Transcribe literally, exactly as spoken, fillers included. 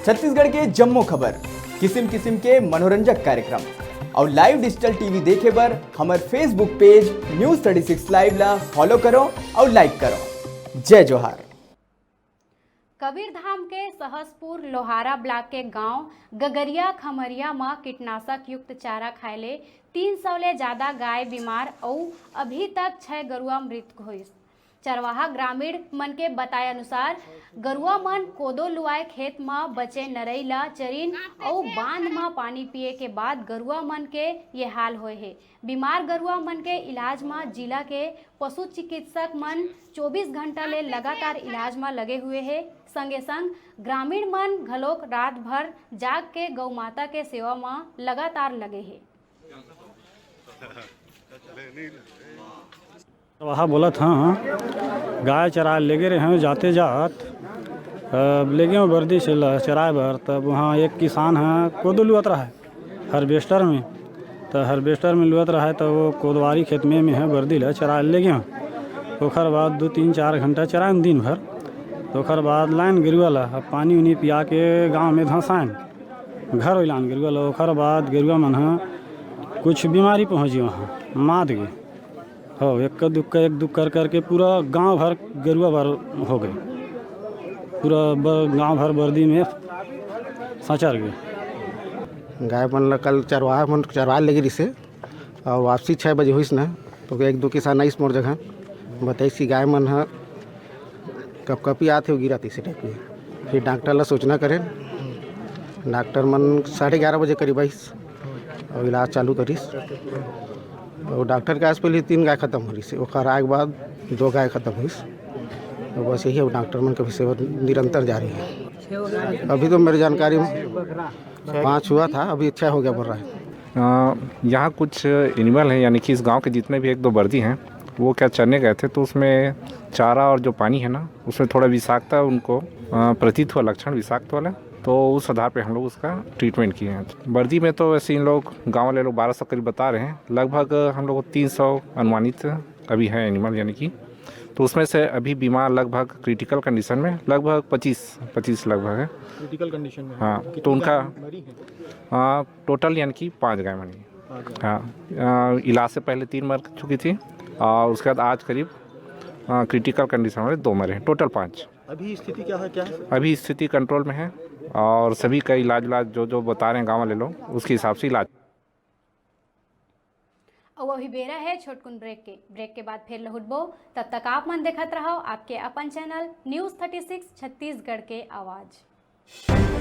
छत्तीसगढ़ के जम्मो खबर, किसिम किसिम के मनोरंजक कार्यक्रम अउ live digital T V देखे बर हमर Facebook page News thirty six Live ला follow करो अउ like करो। जय जोहार। कबीरधाम के सहसपुर लोहारा ब्लॉक के गांव गगरिया खमरिया म कीटनाशक युक्त चारा खाए ले तीन सौ ले जादा गाय बीमार अउ अभी तक छह गरुआ मृत होइस। चरवाहा ग्रामीण मन के बताए अनुसार, गरुआ मन कोदो लुआए खेत म बचे नरई ल चरिन अउ बांध म पानी पिए के बाद गरुआ मन के ये हाल होए हे। बीमार गरुआ मन के इलाज म जिला के पशु चिकित्सक मन चौबीस घंटा ले लगातार इलाज म लगे हुए हे। संगे संग ग्रामीण मन घलोक रात भर जाग के गौ माता के सेवा म लगातार लगे हे। वहा बोलत हँव, गाय चराए लेगे रहेंव, जाते जात, अ, लेगे हँव बरदी से ल-, चराए बर, तब वहाँ एक किसान ह कोदो लुअत रहय harvester में, त harvester में लुअत रहय, त वो कोदवारी खेत में, में ह बरदी ल चराए लेगे हँव। ओखर बाद दू, तीन, चार घंटा चराएन दिन भर, त ओखर बाद लाएन गेरुआ ल, अब पानी उनी पिया के गाँव में धसाएन, घर ओइलान गेरुआ ल। ओखर बाद गेरुआ मन ह कुछ बीमारी पहुँची वहाँ, मात गे। हो, एक दुक्का, एक दुक्का कर करके पूरा गांव भर गेरुआ भर हो गए, पूरा ब-, गांव भर बरदी में सचर गए। गाय मन ल कल चरवाहा मन चरवाए लेगे रिसे अउ वापसी छः बजे होइस न, तो एक दो किसान आइस मोर जगह, बताइस कि गाय मन ह कपकपी आत हे, गिरत इसे टाइप में। फिर डॉक्टर ला सूचना करेन, डॉक्टर मन साढ़े ग्यारह बजे करीब आइस अउ इलाज चालू करिस। अउ डॉक्टर के आस पहले तीन गाय खत्म हो रही, ओकर आए के बाद दो गाय खत्म होइस। तो बस यही, अब डॉक्टर मन के भी सेवा निरंतर जारी है। अभी तो मेरी जानकारी में पाँच हुआ था, अभी छः हो गया बोल रहा है। अ, यहाँ कुछ एनिमल हैं, यानी कि इस गांव के जितने भी एक दो बरदी हैं, वो क्या चरने गए थे, तो उसमें चारा और जो पानी है ना, उसमें थोड़ा विषाक्तता उनको, अ, प्रतीत हुआ, लक्षण विषाक्त वाला, तो उस आधार पे हम लोग उसका ट्रीटमेंट किए हैं। बरदी में तो वैसे इन लोग, गांव वाले लोग बारह सौ करीब बता रहे हैं, लगभग हम लोग तीन सौ अनुमानित अभी है एनिमल, यानी कि, तो उसमें से अभी बीमार लगभग क्रिटिकल कंडीशन में लगभग पच्चीस, पच्चीस लगभग है। क्रिटिकल कंडीशन में है। हाँ, कितनी तो उनका, गाय मरी है? हाँ, टोटल यानी कि पाँच गाय मरी। पाँच गाय। हाँ, अ, इलाज से पहले तीन मर चुकी थी और उसके बाद आज करीब, अ, क्रिटिकल कंडीशन वाले दो मरे हैं, टोटल पाँच। अभी स्थिति क्या है, क्या है? अभी स्थिति कंट्रोल में है और सभी का इलाज, इलाज जो, जो बता रहे हैं गाँव वाले लोग, उसके हिसाब से इलाज। अउ अभी बेरा है छोटकुन ब्रेक के। ब्रेक के बाद फिर लहुटबो, तब तक आप मन देखत रहव आपके अपन channel news thirty six Chhattisgarh के आवाज़।